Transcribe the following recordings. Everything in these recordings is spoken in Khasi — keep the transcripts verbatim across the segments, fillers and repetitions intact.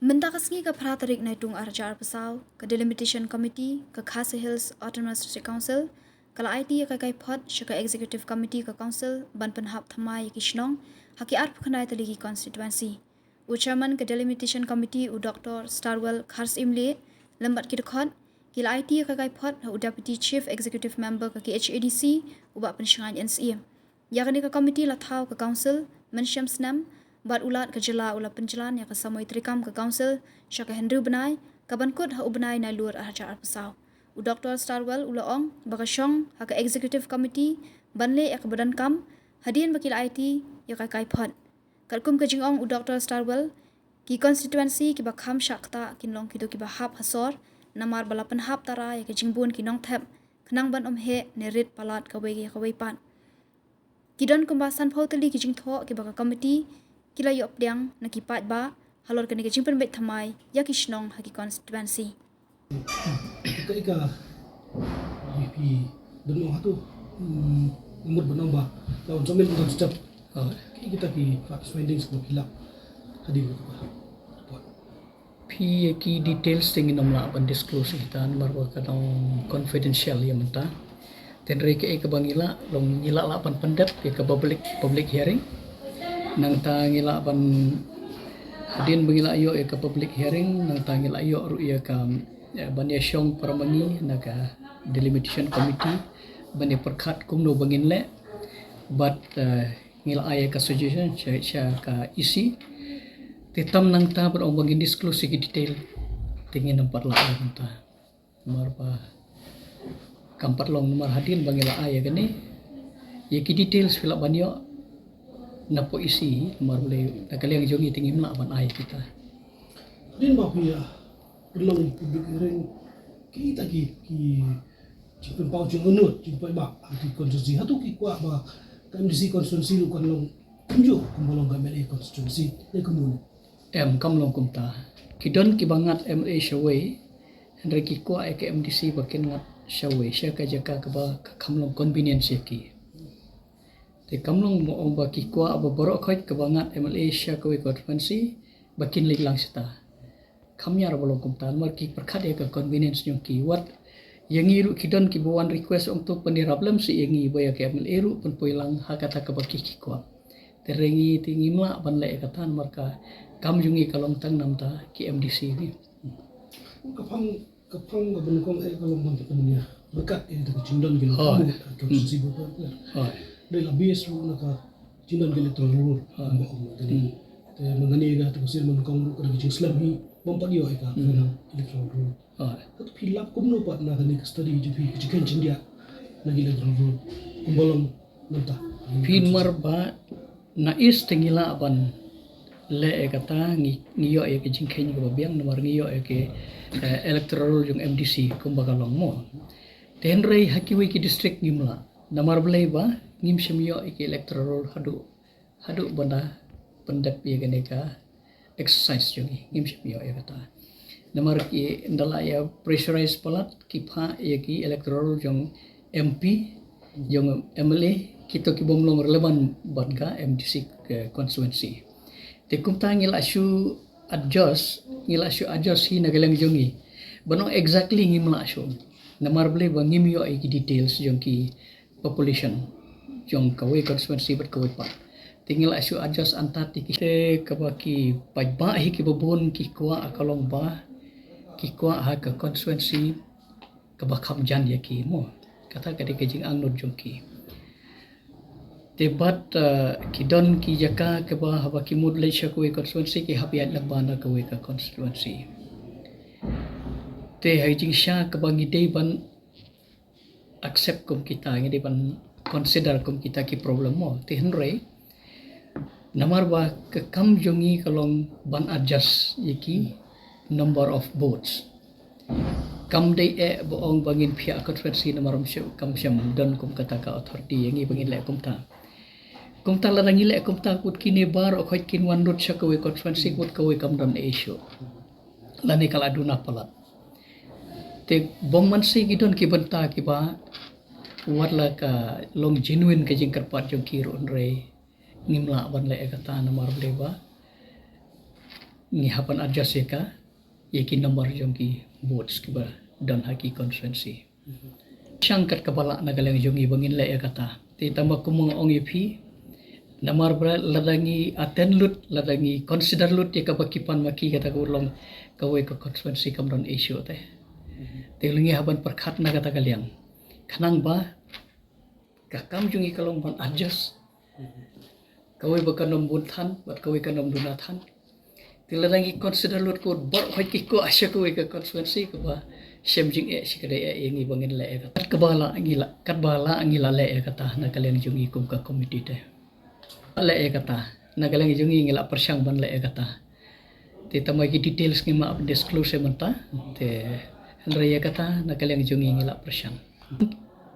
Mynta ka sngi ka phra tarik Naitung arhajar arphew saw, ka Delimitation Committee ka Khasi Hills Autonomous District Council ka la aiti ïa ka kaiphod sha ka Executive Committee ka Council ban pynhap thymmai ïa ki shnong ha ki arphew khyndai tylli ki constituency. U Chairman ka Delimitation Committee, u Doctor Starwell Kharsyimlieh, lem bad ki dkhot, ki la aiti ïa ka kaiphod ha u Deputy Chief Executive Member ka K H A D C, u Bah Pynshngaiñ N C A. Ïa kane ka committee la thaw ka Council mynshem snem, bad u Lat ka jylla u la pynjlan ïa ka samoi treikam ka Council sha ka hynriew bnai, kaban kut ha u bnai Nailur arhajar arphew saw. U Doctor Starwell u la ong ba ka shong ha ka Executive Committee ban leh ïa kaba donkam hadien ba ki la aiti ïa ka kaiphod. Katkum ka jingong u Doctor Starwell, ki constituency kiba kham shah ktah kin long kito kiba hap ha sor, namar ba la pynhap tara ïa ka jingbun ki nongthep khnang ban ym heh ne rit palat kawei ïa kawei pat. Ki don kumba sanphew tylli ki jingthoh kiba ka committee ki la ïoh pdiang na ki paidbah halor kane ka jingpynbeit thymmai ïa ki shnong ha ki constituency. Kaei ka B P don ong hato, hmm, mut ban ong ba la wan submit ïa ka step. Kaei kita ki fact findings ba phi lap hadien kata ka report? Phi, ïa ki details te ngin ym lah ban disclose ïa kita namar ba ka dang confidential ïa mynta. Te hynrei kaei kaba ngi lah, long ngi lah lah ban pyndep ïa ka public, public hearing. Nangta ngi lah ban, hadien ba ngi lah ïoh ïa ka public hearing, nangta ngi lah ïoh ruh ïa ka, ïa, ban ïa shong para ma ngi na ka Delimitation Committee ban ïa pyrkhat kumno ba ngin leh. Bad, eh, ngi lah ai ïa ka suggestion sha, sha ka E C. Te tam nangta ban ong ba ngin disclose ïa ki detail, te ngin ym pat lah ïa mynta. Namar ba kam pat long namar hadien ba ngi lah ai ïa kane, ïa ki details phi lah ban ïoh na poh E C, namar balei na ka liang jong ngi te ngim lah ban ai kita. Hadien ba phi, ah, pynlong public hearing, kita ki, ki jingpynpaw jingangnud jong ki paidbah ha ki constituency, hato ki kwah ba ka M D C constituency ruh kan long kumjuh kumba long ka M L A constituency, ne kumno? Em, kam long kumta. Ki don kiba ngat M L A shawei, hynrei ki kwah ïa ka M D C ba kin ngat shawei, sha ka jaka kaba ka kham long convenience ïa ki. Te kam long mo ong ba ki kwah ba baroh khoit kaba ngat M L A sha kawei constituency ba kin leit lang shata. Kam ïar ba long kumta, namar ki pyrkhat ïa ka convenience jong ki. Wat ïa ngi ruh ki don kiba wan request ong to pynïarap lem seh ïa ngi ba ïa ka M L A ruh pynpoi lang ha kata kaba ki, ki kwah. Te hynrei ngi te ngim lah ban leh ïa kata namar ka kam jong ngi ka long tang namar ki M D C ngi. Ka phang, ka phang kaba nyngkong eh ka long ban pynïaryngkat ïa ka jingdon ki, oh, electoral roll. Hooid. Dei la base ruh na ka jingdon ki electoral roll. Hooid. Ba ong na kane. Hmm. Te mynta kane ka, te ka sien ba nyngkong ruh ka dei ka jingslem hi bym pat ïoh ïa ka, hmm, final electoral roll. Hooid. Te phi lap kumno pat na kane ka study jong phi, ka jingkheiñ jingdiah na ki electoral roll kumba long mynta? Phi, namar ba na East te ngi lah ban leh ïa kata, ngi, ngi ïoh ïa ka jingkheiñ kaba biang namar ngi ïoh ïa ka, eh, electoral roll jong M D C kumba ka long mo. Te hynrei ha kiwei ki district ngim lah. Namar balei? Ba ngim shym ïoh ïa ka electoral roll haduh, haduh ban da pyndep ïa kane ka exercise jong ngi, ngim shym ïoh ïa kata. Namar ki, ynda lah ïa pressurize palat, ki phah ïa ki electoral jong M P, jong M L A, kito ki bym long relevant bad ka M D C, eh, constituency. Te kumta ngi lah shu adjust, ngi lah shu adjust hi na ka liang jong ngi. Ban ong exactly ngim lah shuh. Namar balei? Ba ngim ïoh ïa ki details jong ki population jong kawei constituency bad kawei pat. Te ngi lah shu adjust antad ïa ki. Te kaba ki paidbah hi kiba bun ki kwah ka long ba ki kwah ha ka constituency kaba kham jan ïa ki mo. Kata ka dei ka jingangnud jong ki. Te bad, eh, ki don ki jaka kaba haba ki mut leit sha kawei constituency ki hap ïaid lyngba na kawei ka constituency. Te ha ka jingshisha kaba ngi dei ban accept kum kita, ngi dei ban consider kum kita ki problem mo. Te hynrei namar ba ka kam jong ngi ka long ban adjust ïa ki number of votes. Kam dei eh ba ong ba ngin phiah constituency namar ym shym, kam shym don kum kata ka authority ïa ngi ba ngin leh kumta. Kumta lada ngi leh kumta, kut kine baroh khoit kin wan lut sha kawei constituency, kut kawei kam don issue. Lane ka la duna palat. Te bym mynsiem ki don ki bynta kiba, wat la ka long genuine ka jingkyrpad jong ki ruh, hynrei ngim lah ban leh ïa kata namar balei? Ba Ngi hap ban adjust ïa ka, ïa ki number jong ki votes kiba don ha ki constituency. Shang kat kaba lah na ka liang jong ngi ba ngin leh ïa kata. Te tang ba kum nga ong ïa phi, namar ba lada ngi attend lut, lada ngi consider lut ïa kaba ki pan ma ki, kata ka long kawei ka constituency kam don issue te. Te ngi hap ban pyrkhat na kata ka liang. Khnang ba ka kam jong ngi ka long ban adjust. Kawei ba kan ym bun than, bad kawei kan ym duna than. Te lada ngi consider lut ko bor hoi ki ko asha kawei ka constituency kaba shem jingeh shi ka dei eh ïa ngi ba ngin leh ïa kata. Katba lah ngi la, katba lah ngi la leh ïa kata na ka liang jong ngi kum ka committee te. Leh ïa kata na ka liang jong ngi, ngi la pyrshang ban leh ïa kata. Te tang ba ki details ngim hap disclose ïa mynta. Te hynrei ïa kata na ka liang jong ngi, ngi la pyrshang.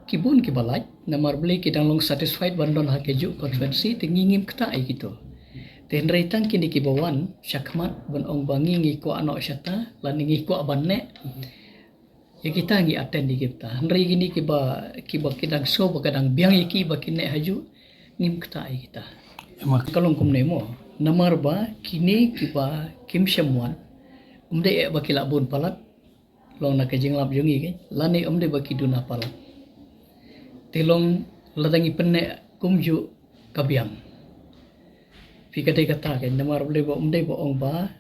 Ki bun kiba lait, namar balei ki dang long satisfied ban don ha kajuh constituency, te ngi ngim ktah ïa kito. Te hynrei tang kine kiba wan shakhmat ban ong ba ngi ngi kwah noh shata, lane ngi kwah ban neh. Ïa kita ngi attend ïa kita. Hynrei kine kiba, kiba ki dang sngew ba ka dang biang ïa ki ba kin neh hajuh, ngim ktah ïa kita. Ka long kumne mo, namar ba kine kiba kim shym wan, ym dei eh ba ki la bun palat, long na ka jinglap jong ngi kein, lane ym dei ba ki duna palat. Te long lada ngi pynneh kumjuh ka biang. Phi, ka dei kata kein, namar balei ba ym dei ba ong ba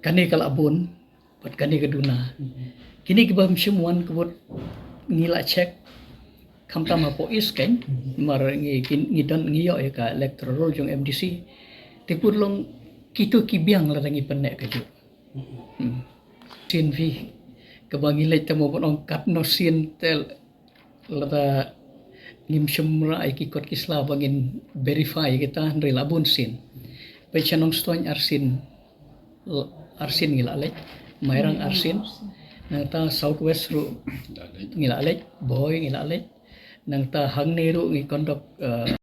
kane ka la bun bad kane ka duna. Kine kiba ym shym wan ka vote ngi la check, khamtam hapoh East kein, namar ngi, ngi, ngi don, ngi ïoh ïa ka electoral roll jong M D C. Te ka vote long kito ki biang lada ngi pynneh kajuh. Hmm. Sien phi, kaba ngi leit tang mo ban ong katno sien te lada ngim shym rah ïa ki kot ki sla ba ngin verify ïa kita, hynrei la bun sien. Peit sha Nongstoiñ arsien, arsien ngi la leit, Mairang arsien, nangta South West ruh ngi la leit, Bhoi ngi la leit, nangta hangne ruh ngi conduct, eh,